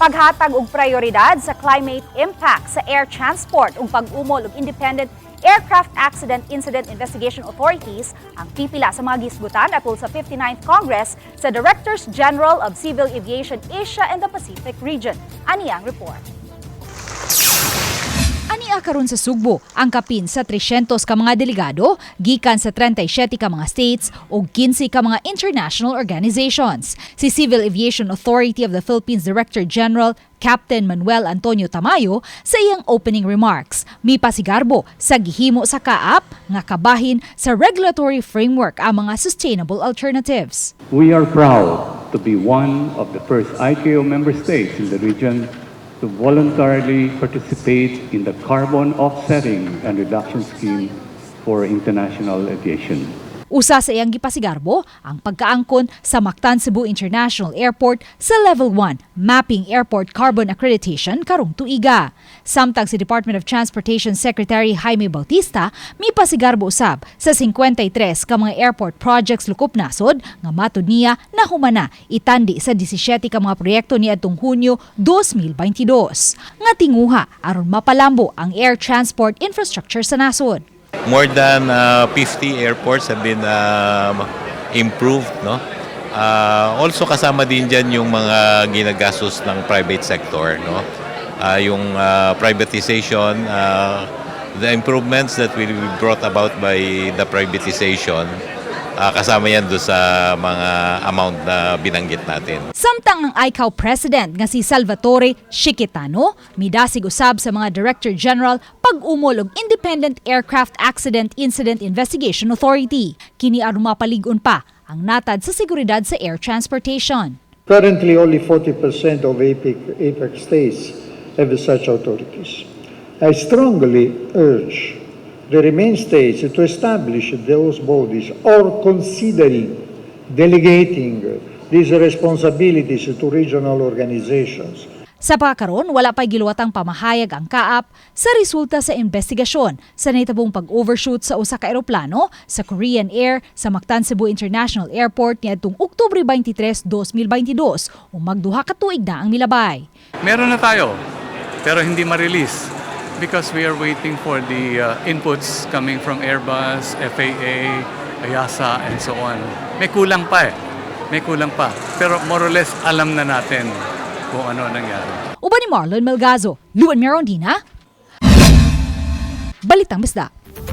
Paghatag og prioridad sa climate impact sa air transport ug pag-umol og independent Aircraft Accident Incident Investigation Authorities ang pipila sa mga gisgutan atol sa 59th Congress sa Directors General of Civil Aviation Asia and the Pacific Region. Ani ang report. Ania karon sa Sugbo ang kapin sa 300 ka mga delegado gikan sa 37 ka mga states ug 15 ka mga international organizations. Si Civil Aviation Authority of the Philippines Director General Captain Manuel Antonio Tamayo, sa iyang opening remarks, mipasigarbo sa gihimo sa CAAP nga kabahin sa regulatory framework ang mga sustainable alternatives. We are proud to be one of the first ICAO member states in the region to voluntarily participate in the carbon offsetting and reduction scheme for international aviation. Usa sa iyang gipasigarbo ang pagkaangkon sa Mactan Cebu International Airport sa Level 1 Mapping Airport Carbon Accreditation karong tuiga. Samtang si Department of Transportation Secretary Jaime Bautista, mipasigarbo usab sa 53 ka mga airport projects lokop nasod nga matud niya nahumana itandi sa 17 ka mga proyekto niadtong Hunyo 2022 nga tinguha aron mapalambo ang air transport infrastructure sa nasod. More than 50 airports have been improved, no? Also kasama din dyan yung mga ginagastos ng private sector, no? Yung privatization, the improvements that will be brought about by the privatization, kasama yan doon sa mga amount na binanggit natin. Samtang ang ICAO President nga si Salvatore Scicchitano, midasig usab sa mga Director General pag-umol og Independent Aircraft Accident Incident Investigation Authority. Kini aron mapalig-on pa ang natad sa seguridad sa air transportation. Currently, only 40% of APEC states have such authorities. I strongly urge the remaining states to establish those bodies or considering delegating these responsibilities to regional organizations. Sa pagkaron, wala pa'y giluwatang pamahayag ang CAAP sa resulta sa investigasyon sa nahitabong pag-overshoot sa usa ka eroplano sa Korean Air sa Mactan Cebu International Airport niadtong Oktubre 23, 2022 o magduha ka tuig na ang milabay. Meron na tayo, pero hindi ma-release because we are waiting for the inputs coming from Airbus, FAA, EASA, and so on. May kulang pa eh. May kulang pa. Pero more or less, alam na natin kung ano nangyari. Uban ni Marlon Melgazo, Luan Merondina, Balitang Bisdak.